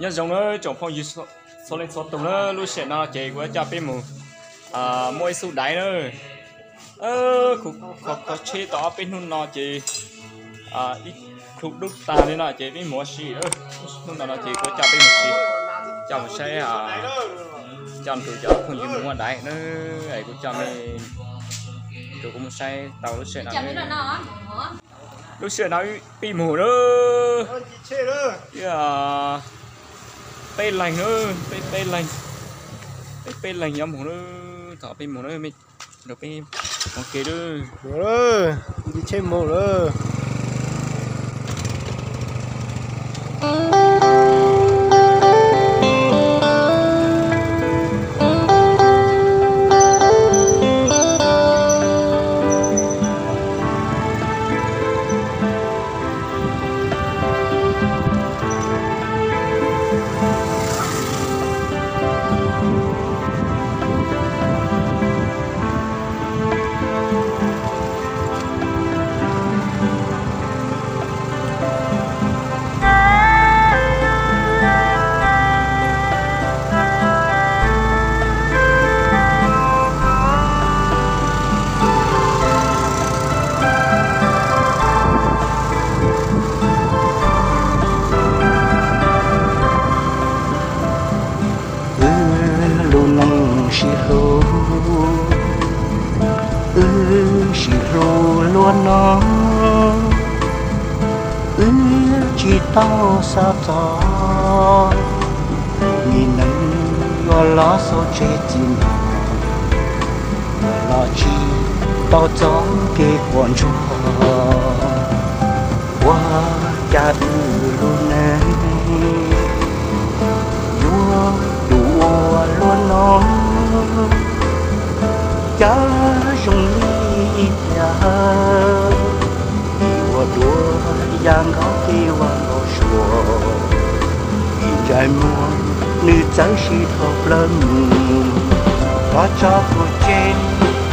Nyob zoo na tsoom phooj ywg txhua leej txhua tus na, lub sij hawm no ces kuv yuav coj peb mus muaj ib xub daiv na. Kuv kho tsheb tau ob peb hnub no ces ib khw dub tag li no ces peb mus ua si. Hnub no no ces kuv coj peb mus si, coj mus saib, coj nrug cov phooj ywg mus muab daiv na. Kuv coj me, kuv mus saib tau lub sij hawm no. Lub sij hawm no peb mus na, peb leeg na, peb peb leeg, peb peb leeg yuav mus na, thov peb mus na, peb mus ke na, nce tsheb mus lawm. Wb lub neej sib hlub, wb sib hlub luaj no, wb tsis tau xav txog nim neej yuav los xauj tseg txij no, los tsis tau txoj kev quaj ntsuag. Ua cas wb lub neej yuav tu ua luaj no, cas zoo li ib pliag ua dua ya nkauj kev ua nkaus suav, vim ntsais muag nws txawv sib dhau plaws mus. Thov tso tus tseg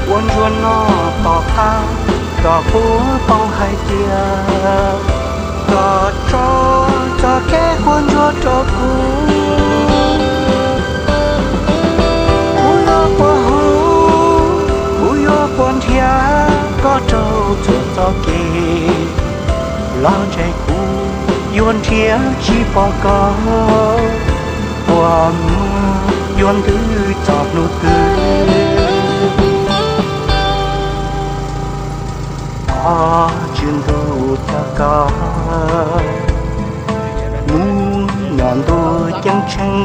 quaj ntsuag no tom qab, kom kuv paub hais tias koj tso txoj kev quaj ntsuag rau kuv. Kuv yuav quaj hu, kuv yuav quaj nrhiav koj rau txhua txoj kev. Los ntshe kuv yuav nrhiav tsis pom koj, quaj mus yuav ntws txog hnub twg. Thov tswv ntuj txhawb koj mus nyob ntuj ceeb tsheej,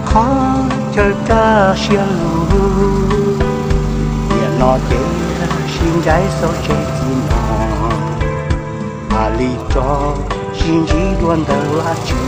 qhov chaw kaj siab lug. Tiam no ces sib ncaim xauj tseg txij no, mam li tso sib ntsib dua ntawm vaj tse.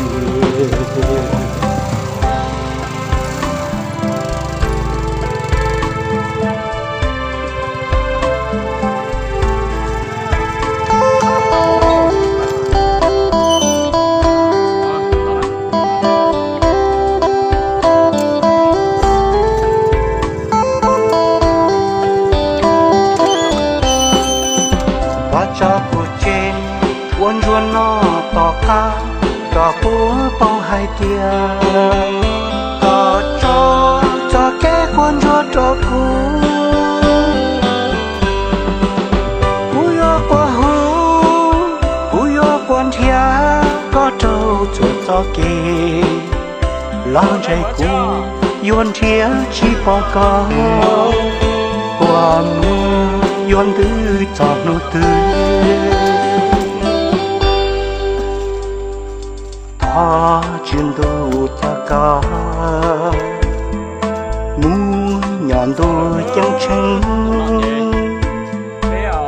Thov tso tus tseg quaj ntsuag no tom qab, kom kuv paub hais tias koj tso txoj kev quaj ntsuag rau kuv. Kuv yuav quaj hu, kuv yuav quaj nrhiav koj rau txhua txoj kev. Los ntshe kuv yuav nrhiav tsis pom koj, quaj mus yuav ntws txog hnub twg. Thov tswv ntuj txhawb koj mus nyob ntuj ceeb tsheej,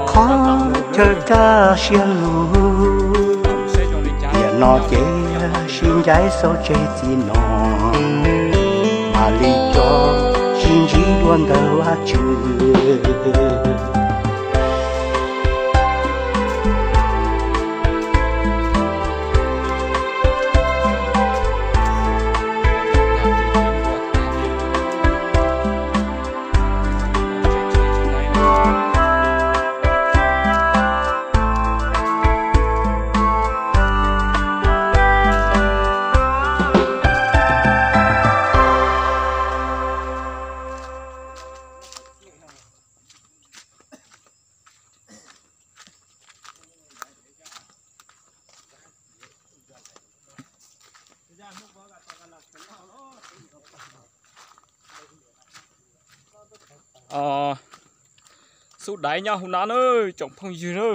qhov chaw kaj siab lug. Tiam no ces sib ncaim xauj tseg txij no, mam li tso sib ntsib dua ntawm vaj tse. Xub daiv nyob hauv no na, tsoom phooj ywg na,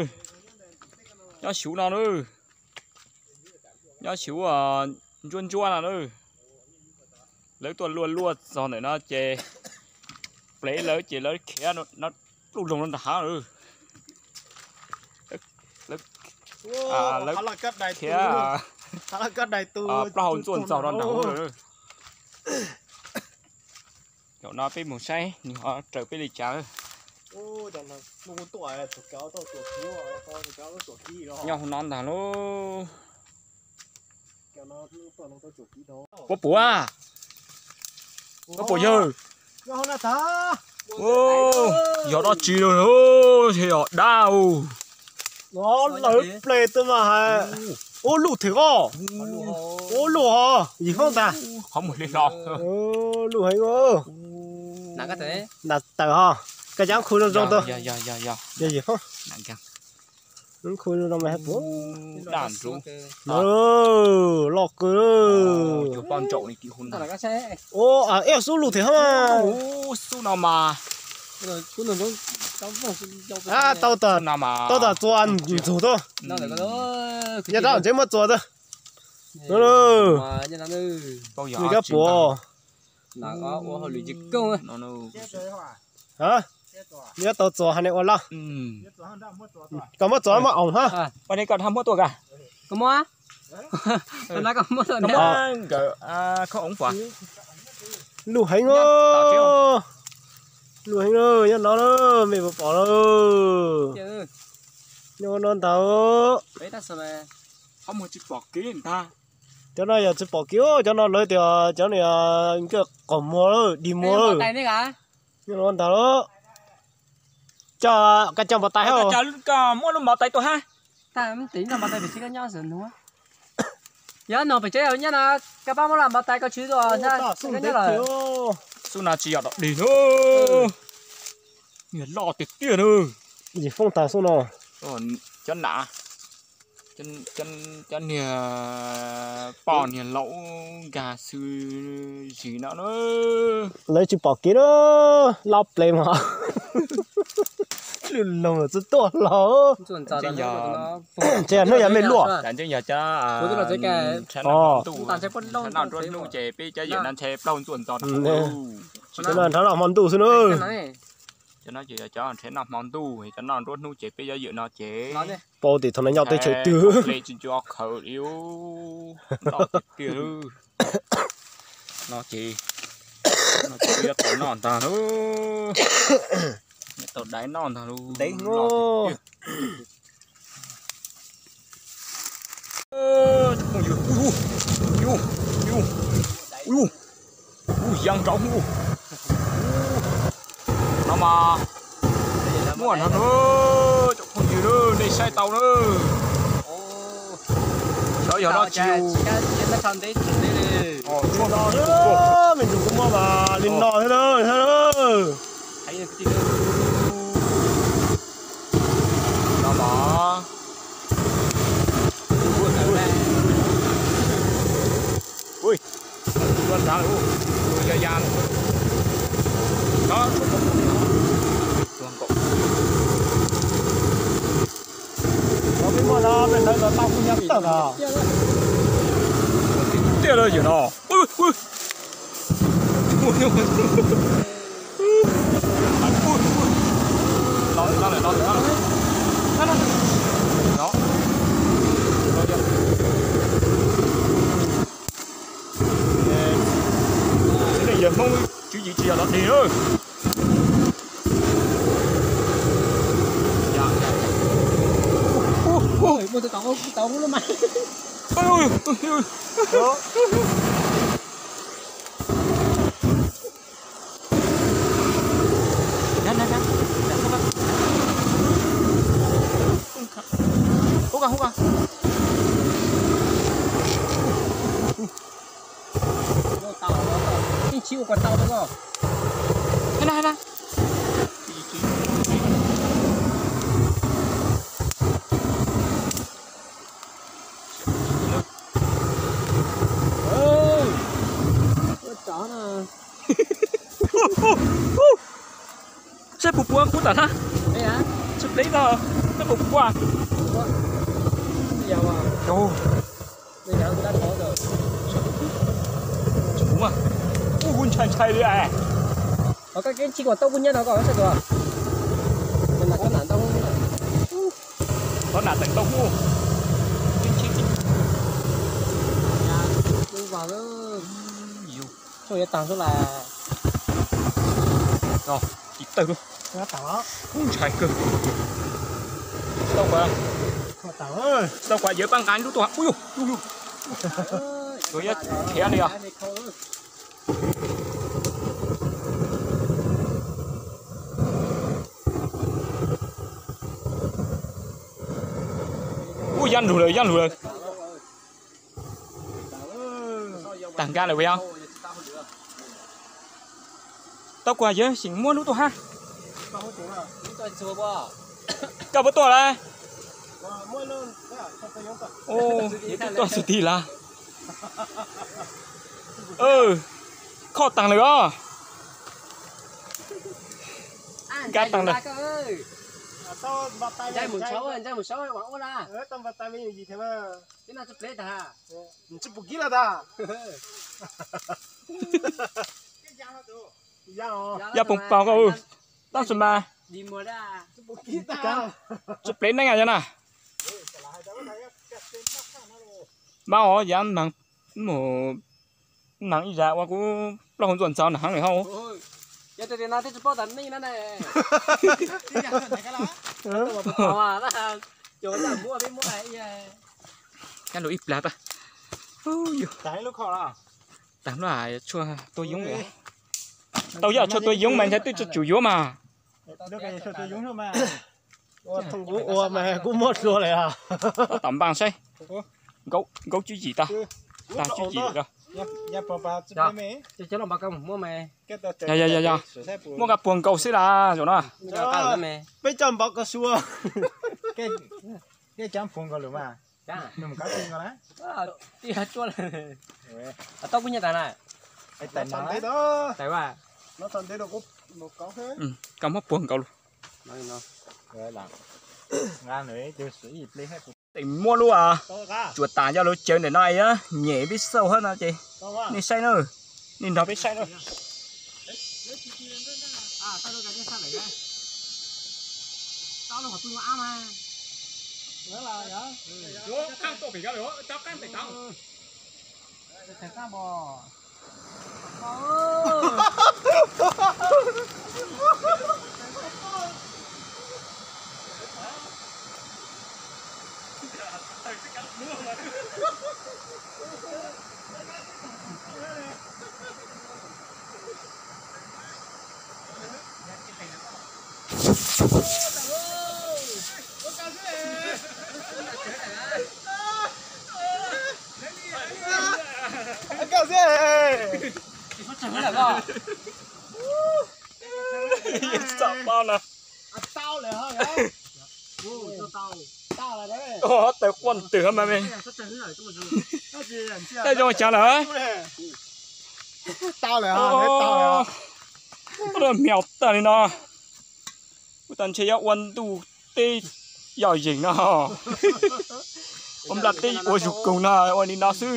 nyob xyuv no na, nyob xyuv ntsuab ntsuab no na. Lawv tuaj luaj luaj txog ntawm no ces plev lawv ces lawv khiav no pluj loog no nram hav. Lawv khiav plaub hau ntxuaj ntxaug no nram hauv lawm. Zaum no peb mus saib nws ho raws peb li cas. Nyob hauv no ntag lauj. Puas puas? Puas puas yawg? Yog dab tsi los yog dab? Lawv ple tau mas hais. Ub, luj theem os. Ub, luj ho yim hoob ntag. Qhov muag hli hlo. Luj heev. Ntas tawm ho. Koj cov khu zoo zoo tau. Yog yim hoob. Khu zoo zoo mas hais puas. Daj ntsub. Loj kawg. Ua ib xub luj theem hoob. Xub no mas tau tau txuas ntxug tau. Yog rau ntsev muab txuas tau. Nws kab puas. Nws yuav tau txuas hais ne ua laj. Koj muab txuas muab oos hab. Luj heev, luj heev, nyob no mej puas pom lawm. Nyob no ntag. Cov no yog tsis pom kev, cov no lawv tias cov no nkawj qaum muag lawm, dig muag lawm. Nyob no ntag lauj. Koj coj npau tais hab. Muab lub npau tais tuaj hab. Yog no pem tsev nyob no, koj pab muab lub npau tais koj tshwv tuaj. Xub no tsis yog dog dig na. Niag loj tiag tiag na. Yim foob tag xub no. Cov nam, cov niag poj niag laus nkag xwb zis no na. Lawv tsis pom kev na, loj ple mas. Lwj loog tsis tuaj los. Tseem yog hnub yog mej luaj. Tseem yog cov noj nruab hnub ces peb cov yawm no ntshe plaub ntxuaj ntxo no. Cov no nrhav noj hmo ntuj xwb na. Cov no ces yog cov nrhav noj hmo ntuj, cov noj nruab hnub ces peb cov yawm no ces. Paub tias thaum no nyob teb chaws twg. Ple tsis nco khaws li, loj tiag tiag. No ces, no ces peb yuav tau noj ntag lauj. Yuav tau daiv noj ntag lauj. Ub, yaa nrov ub. No mas muaj no na, cov phooj ywg na, nej saib tau na. Xyov yog dab tsi. Me ntsis kuv muab mas li no thiab. No mas. Ui, ua nrad ua ya ya. Tiag lawm yawm no. Yawg Hmoob tswv yim tsis yog los dig na. Ua kub tam na. Tsis plev tau, kub kub. Ub, ntshai ntshai li es. Qhov nam teem ntau hub. Tsis tawg li. Ntshai kawg. Tau kuv, tau kuv yawg pab nqa lub tuaj. Ub yuj, yuav khiav li os. Ub, yaj lug lawm, yaj lug lawm. Tag nkag lawm os. Tau kuv yawg tseem muab lub tuaj hab. Koj puas tuaj lawm? Tuaj xwb tig lawm. Khoj taag lawm os. Nkag taag lawm. Yaj poom paus koj, tab sis mas tsis plev neej yog na. Mas os, yav mus nag ib zag ua kuv plaub hau ntxuaj ntxaug nag heev lawm hauj. Kab lus ib plag tag. Tag lub tshuaj tua yoob. Tau yog tshuaj tua yoob mas ntshai twb tsis tsum yuav mas. Kuv ua mas kuv muab hlua lawm. Tab tom npaj saib. Nkaub tswb yim tag. Tag tswb yim lawm. Yog, yog, yog. Muab nqa puag nkaus xwb las zaum no. Peb coj npov ko sua. Koj muab puag nkaus lug. Tes muab lub tsuas tas coj lug caw ntawm no es nyem peb xauj hab no ces nej saib na, nej nrog peb saib na. Tau quaj twg mas me. Tej zoo cas lawm. Miaus tag li no. Kuv tas ntshe yuav ua ntuj teb yog yeem no. Ua nplaj teb ua zug koog no ua li no xwb.